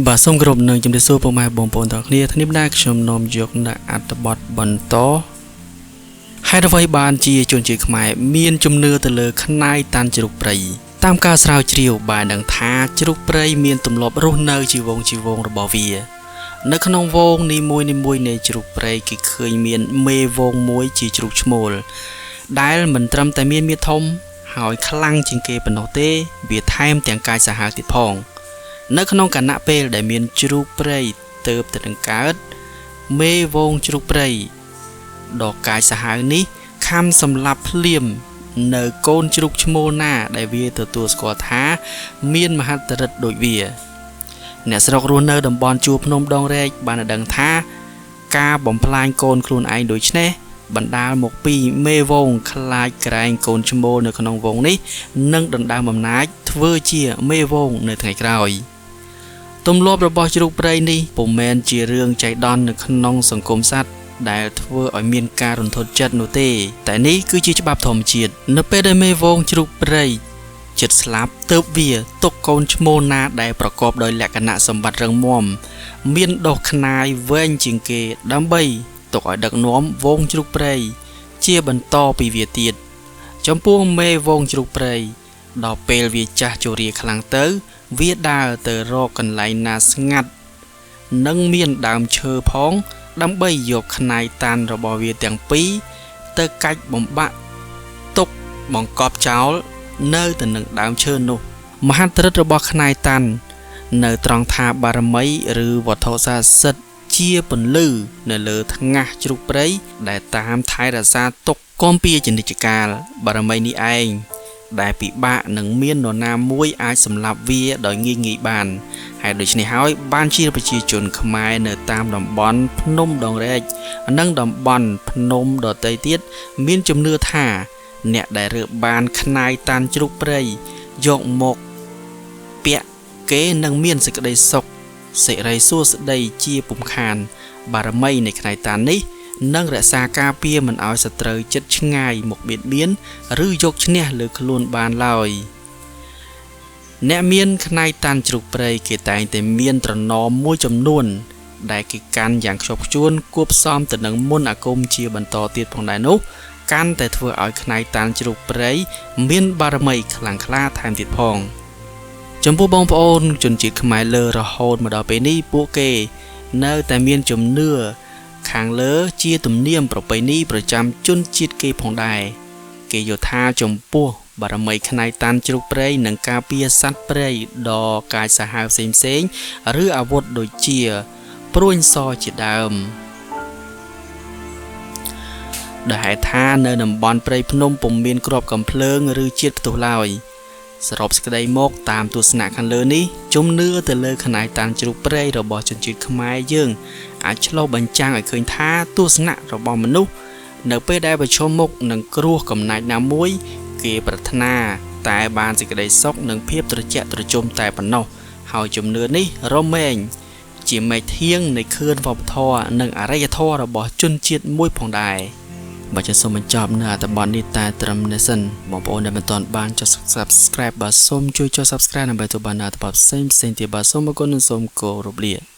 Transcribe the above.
បាទសូមគោរពនឹងជំរាបសួរពុកម៉ែបងប្អូនទាំងអស់គ្នាថ្ងៃនេះដែរខ្ញុំនាំយកនៅអត្ថបទបន្តហេតុអ្វីបានជាជនជាតិខ្មែរមានជំនឿទៅលើខ្នាយតាន់ជ្រូកព្រៃតាមការស្រាវជ្រាវបានដឹងថាជ្រូកព្រៃមានទម្លាប់រស់នៅជាហ្វូងៗរបស់វានៅក្នុងហ្វូងនីមួយៗនៃជ្រូកព្រៃគេឃើញមានមេហ្វូងមួយជាជ្រូកឈ្មោលដែលមិនត្រឹមតែមានមាឌធំហើយខ្លាំងជាងគេប៉ុណ្ណោះទេវាថែមទាំងកាចសាហាវទៀតផងនៅក្នុងគណៈពេលដែលមានជ្រូកព្រៃទៅបទៅនឹងកើតមេហ្វូងជ្រូកព្រៃដ៏កាចសាហាវនេះខំសម្លាប់ភ្លាមនៅកូនជ្រូកឈ្មោលណាដែលវាទទួលស្គាល់ថាមានមហិទ្ធិឫទ្ធិដូចវាអ្នកស្រុករស់នៅតំបន់ជួរភ្នំដងរែកបានដឹងថាការបំផ្លាញកូនខ្លួនឯងដូចនេះបណ្ដាលមកពីមេហ្វូងខ្លាចក្រែងកូនឈ្មោលនៅក្នុងហ្វូងនេះនឹងដណ្ដើមអំណាចធ្វើជាមេហ្វូងនៅថ្ងៃក្រោយទម្លាប់របស់ជ្រូកព្រៃនេះពុំមែនជារឿងចៃដន្យនៅក្នុងសង្គមសត្វដែលធ្វើឲ្យមានការរន្ធត់ចិត្តនោះទេតែនេះគឺជាច្បាប់ធម្មជាតិនៅពេលដែលមេហ្វូងជ្រូកព្រៃចិត្តស្លាប់ទើបវាទុកកូនឈ្មោលណាដែលប្រកបដោយលក្ខណៈសម្បត្តិរឹងមាំមានដុះខ្នាយវែងជាងគេដើម្បីទុកឲ្យដឹកនាំហ្វូងជ្រូកព្រៃជាបន្តពីវាទៀតចំពោះមេហ្វូងជ្រូកព្រៃដល់ពេលវាចាស់ជរាខ្លាំងទៅវាដើរទៅរកកន្លែងណាស្ងាត់និងមានដើមឈើផងដើម្បីយកខ្នាយតានរបស់វាទាំងពីរទៅកាច់បំបាក់ទុកបង្កប់ចោលនៅទៅនឹងដើមឈើនោះមហិទ្ធិឫទ្ធិរបស់ខ្នាយតាន់នៅត្រង់ថាបារមីឬវត្ថុស័ក្តិសិទ្ធិជាពន្លឺនៅលើថ្ងាសជ្រូកព្រៃដែលតាមថែរក្សាទុកគាំពារជានិច្ចកាលបារមីនេះឯងដែលពិបាកនឹងមាននរណាមួយអាចសម្លាប់វាដោយងាយៗបានហើយដូច្នេះហើយបានជាប្រជាជនខ្មែរនៅតាមតំបន់ភ្នំដងរែកនិងតំបន់ភ្នំដទៃទៀតមានជំនឿថាអ្នកដែលរើបានខ្នាយតាន់ជ្រូកព្រៃយកមកពាក់គេនឹងមានសេចក្តីសុខសិរីសួស្តីជាពុំខានបារមីនៃខ្នាយតាន់នេះនឹងរក្សាការពារមិនឲ្យសត្រូវចិត្តឆ្ងាយមកបៀតបៀនឬយកឈ្នះលើខ្លួនបានឡើយអ្នកមានខ្នាយតាន់ជ្រូកព្រៃគេតែងតែមានត្រណមមួយចំនួនដែលគេកាន់យ៉ាងខ្ជាប់ខ្ជួនគួបផ្សំទៅនឹងមន្តអាគមជាបន្តទៀតផងដែរនោះកាន់តែធ្វើឲ្យខ្នាយតាន់ជ្រូកព្រៃមានបារមីខ្លាំងក្លាថែមទៀតផងចំពោះបងប្អូនជនជាតិខ្មែរលើរហូតមកដល់ពេលនេះពួកគេនៅតែមានជំនឿខាងលើជាទំនៀមប្រពៃណីប្រចាំជនជាតិគេផងដែរគេយល់ថាចំពោះបារមីខ្នាយតាន់ជ្រូកព្រៃនិងការពារសត្វព្រៃដ៏កាចសាហាវផ្សេងៗឬអាវុធដូចជាព្រួញសជាដើមដោយហេតុថានៅតំបន់ព្រៃភ្នំពុំមានគ្រាប់កាំភ្លើងឬជាតិផ្ទុះឡើយសរុបសេចក្តីមកតាមទស្សនៈខាងលើនេះជំនឿទៅលើខ្នាយតាន់ជ្រូកព្រៃរបស់ជនជាតិខ្មែរយើងអាចឆ្លុះបញ្ចាំងឲ្យឃើញថាទស្សនៈរបស់មនុស្សនៅពេលដែលប្រឈមមុខនឹងគ្រោះកំណាចណាមួយគេប្រាថ្នាតែបានសេចក្តីសុខនិងភាពត្រជាក់ត្រជុំតែប៉ុណ្ណោះហើយជំនឿនេះរមែងជាមែកធាងនៃខឿនវប្បធម៌និងអរិយធម៌របស់ជនជាតិមួយផងដែរបើចឹងសូមបញ្ចប់នៅអត្ថបទនេះតែត្រឹមនេះសិនបងប្អូនដែលមិនទាន់បានចុច Subscribe បាទសូមជួយចុច Subscribe ដើម្បីទទួលបានអត្ថបទផ្សេងៗទៀតបាទសូមអរគុណនិងសូមគោរពលា